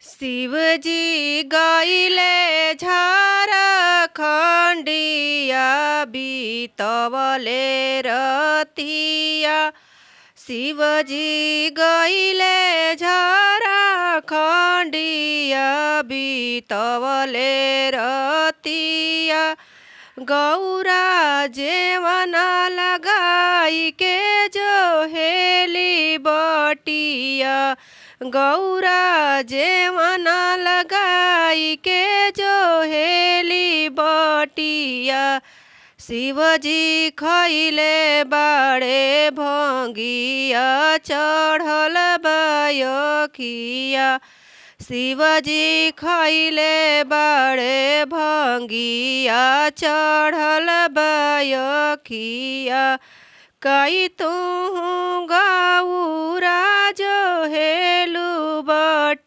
शिवजी गईले झारखंडिया बीतवले रतिया। शिवजी गईले झारखंडिया बीतवले रतिया। गौरा जेवना लगाई के जो हेली बटिया। गौरा जेवना लगाई के जो हेली बटिया। शिवजी खैले बाड़े भंगिया चढ़ल बयखिया। शिवजी खैले बाड़े भंगिया चढ़ल बयखिया। कई तू गौरा जो हेलू बट।